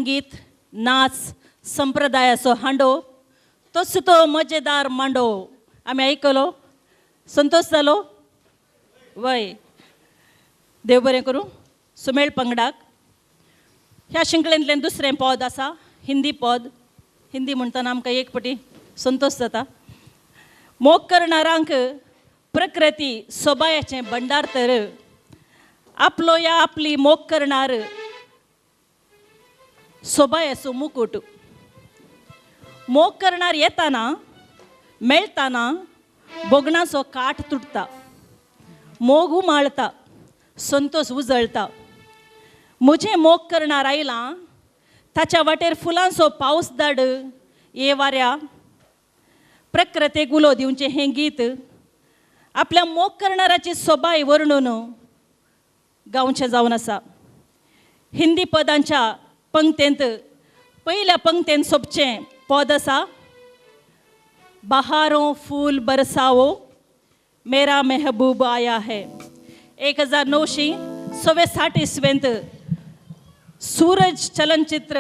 संगीत नाच संप्रदायाचो हांडो तोच तो मजेदार मांडो आमी आयकलो. संतोष जालो वय. देव बरें करूं सुमेळ पंगडाक. ह्या शिंकळेंतल्यान दुसरें पद आसा हिंदी पद. हिंदी म्हणटना आमकां एक पटी संतोष जाता. मोग करणारांक प्रकृती सोबायाचें भंडार तर आपलो या आपली मोग करणार सोबायाचो मुकूट. मोग करणार येताना मेळताना भोगणाचो काठ तुटता, मोग उमाळता, संतोष उजळता. म्हजें मोग करणार आयलां ताच्या वाटेर फुलांचो पावस धाड ये वाऱ्या. प्रकृतेक उलो दिवचें हें गीत आपल्या मोग करणाराची सोबाय वर्णून गावचें जावन आसा. हिंदी पदांच्या पंक्तेंत पयल्या पंक्तेंत सोबचें पद आसा बहारों फूल बरसाओ मेरा मेहबूब आया है. 1964 इसवेंत सूरज चलनचित्र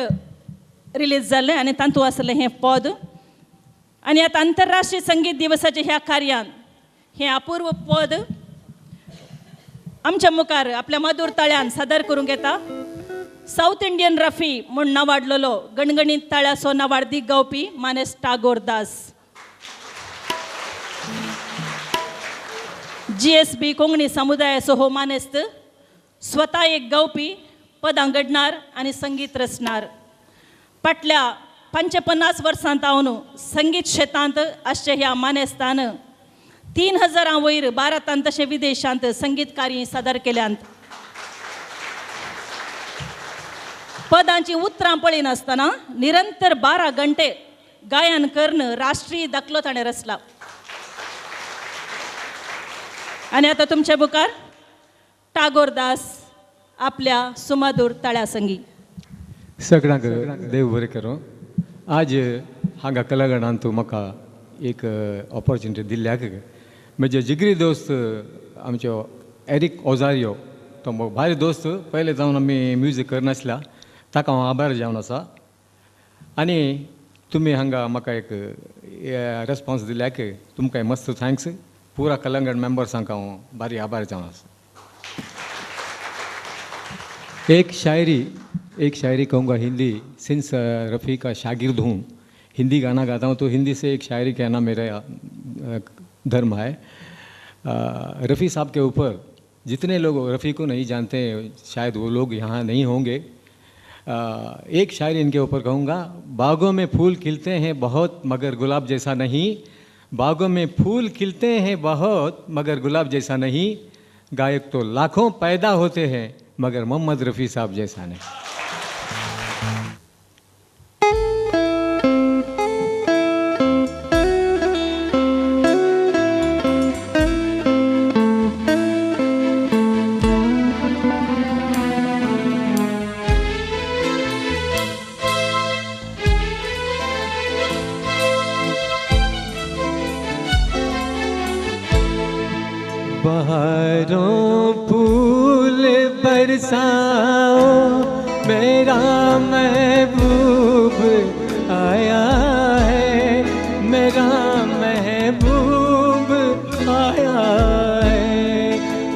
रिलीज जालें आनी तातूंत आसलें हें पद. आनी आतां आंतरराष्ट्रीय संगीत दिवसाच्या ह्या कार्यान हें अपूर्व पद आमच्या मुखार आपल्या मधुर ताळ्यान सादर करूंक येता. सावथ इंडियन रफी म्हूण नावाडलेलो गणगणीत ताळ्याचो नावाडदीक गावपी मानेस टागोर दास. GSB Konkani समुदायाचो हो मानेस्त स्वता एक गावपी, पदां घडणार आनी संगीत रचणार. फाटल्या 55 वर्सां तावन संगीत क्षेत्रांत आसचे ह्या मानेस्तान 3000 वयर भारतांत तशें विदेशांत संगीत कार्य सादर केल्यांत. पदांची उतरां पळयनासतना निरंतर 12 घंटे गायन करून राष्ट्रीय दाखलो ताणें रचला. आनी आतां तुमच्या मुखार टागोर दास आपल्या सुमधुर ताळ्या संगी. सगळ्यांक देव बरें करूं. आज हांगा कलागणांत तूं म्हाका एक ऑपॉर्च्युनिटी दिल्ल्याक म्हजे जिगरी दोस्त आमचो एरिक ओजारियो तो भारी दोस्त, पयले जावन आमी म्युजीक करनासल्या ताका हांव आभार जावन आसा. आनी तुमी हांगा म्हाका एक रेस्पोन्स दिल्याक तुमकां मस्त thanks. पुरा कलंगड मेंबर्सांक हांव भारी आभार जावन आसा. एक शायरी कहूँगा हिंदी. सिंस रफ़ी का शागिर्द हूँ, हिंदी गाना गाता हूँ तो हिंदी से एक शायरी कहना मेरा धर्म है. रफ़ी साहब के ऊपर जितने लोग रफ़ी को नहीं जानते शायद वो लोग यहाँ नहीं होंगे. एक शायरी इनके ऊपर कहूँगा. बागों में फूल खिलते हैं बहुत मगर गुलाब जैसा नहीं, बागों में फूल खिलते हैं बहुत मगर गुलाब जैसा नहीं, गायक तो लाखों पैदा होते हैं मगर मोहम्मद रफ़ी साहब जैसा नहीं. बहारों फूल बरसाओ मेरा महबूब आया है, मेरा महबूब आया है.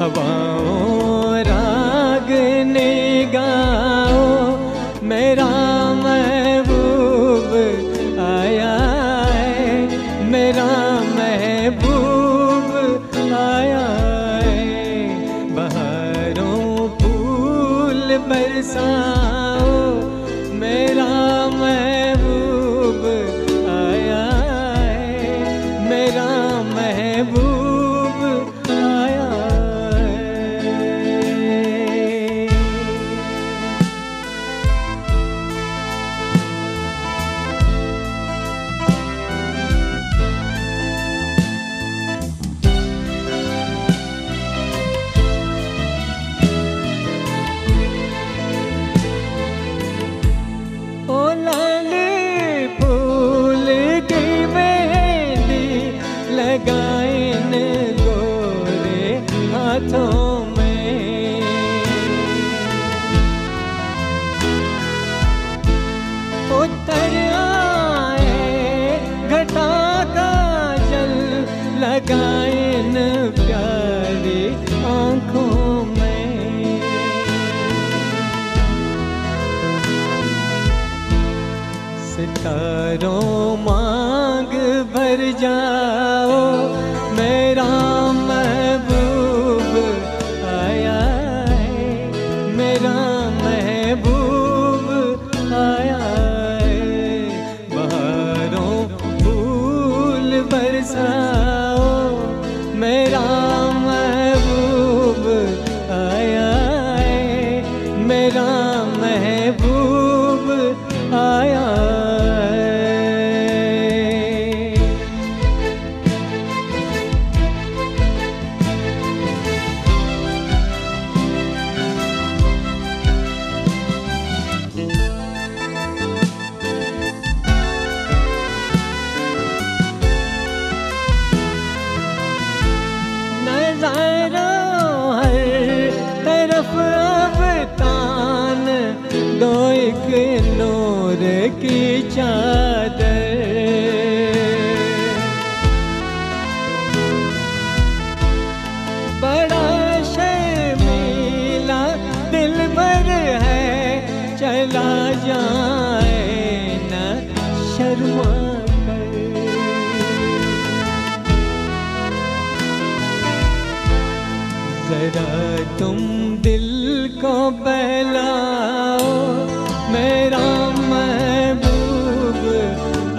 हवाओं राग ने गाओ मेरा महबूब आया है, मेरा महबूब आया है. बहारों फूल बरसाओ मेरा महबूब आया है, मेरा महबूब आया है. लगाए न प्यारी आँखों में। सितारों मांग भर जाओ, मेरा महबूब आया है, मेरा महबूब आया है। बहारों फूल बरसाओ, मेरा महबूब आया है, मेरा महबूब आया है। नजारा हर तरफ अब तान दो एक नूर की चादर। बड़ा शर्मीला दिल भर है, चला जाए न शर्मा कर। जरा तुम दिल को बहलाओ, मेरा महबूब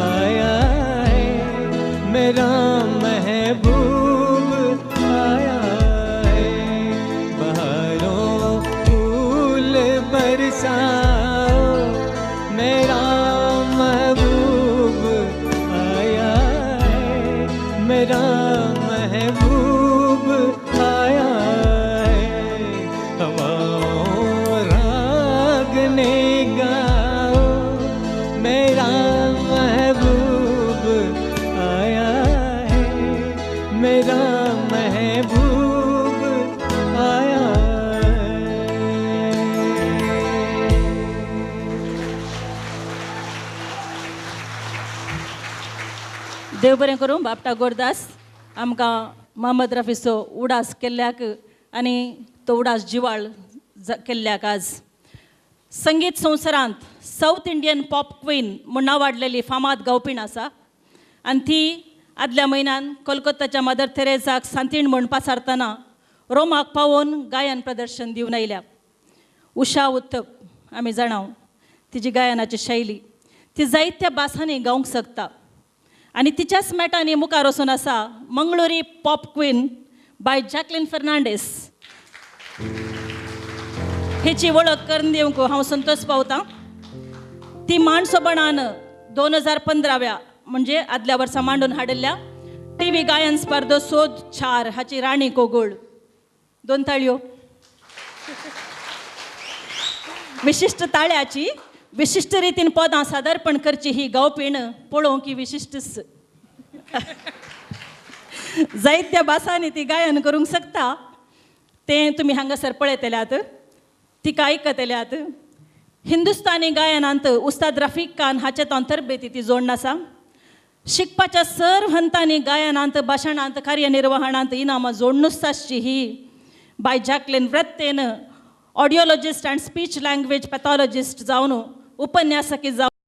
आया है, मेरा महबूब आया है। बहारों फूल बरसाओ, मेरा महबूब आया है, मेरा महबूब आया है। हवाओं राग ने गाओ, मेरा महबूब आया है, मेरा महबूब आया है। देव बरें करूं बापटा गोरदास आमकां मोहम्मद रफीचो उडास केल्ल्याक आनी तो उडास जिवाळ केल्ल्याक। आज संगीत संवसारांत सावथ इंडियन पॉप क्वीन म्हूण नांवाडलेली फामाद गावपीण आसा आनी ती आदल्या म्हयन्यान कोलकाताच्या मदर तेरेजाक सांतीण म्हूण पासारतना रोमाक पावोवन गायन प्रदर्शन दिवन आयल्या। उषा उत्तप आमी जाणाव तिजी गायनाची शैली, ती जायत्या भासांनी गावंक शकता आनी तिच्याच मेटांनी मुखार वचून आसा Mangalori pop queen by Jacqueline Fernandes. हेची वळख करून दिवंक हांव संतोष पावतां। ती माणसोपणान 2015व्या म्हणजे आदल्या वर्सा मांडून हाडिल्ल्या टी व्ही गायन स्पर्धा सोद 4 हाची राणी कोगूळ। 2 ताळयो विशिश्ट ताळ्याची विशिश्ट रितीन पदां सादरपण करची ही गावपीण पळोवंक ही विशिश्टच। जायत्या भासांनी ती गायन करूंक शकता, तें तुमी हांगासर पळयतल्यात, तिका आयकतल्यात। हिंदुस्तानी गायनांत उस्ताद रफीक खान हाचे तंतरबेती ती जोडण आसा। शिकपाच्या सर्व हंतांनी गायनांत, भाशणांत, कार्यनिर्वहणांत इनामां जोडणूच आसची ही बाय Jacqueline वृत्तेन audiologist and speech language pathologist जावन उपन्यासकी जावन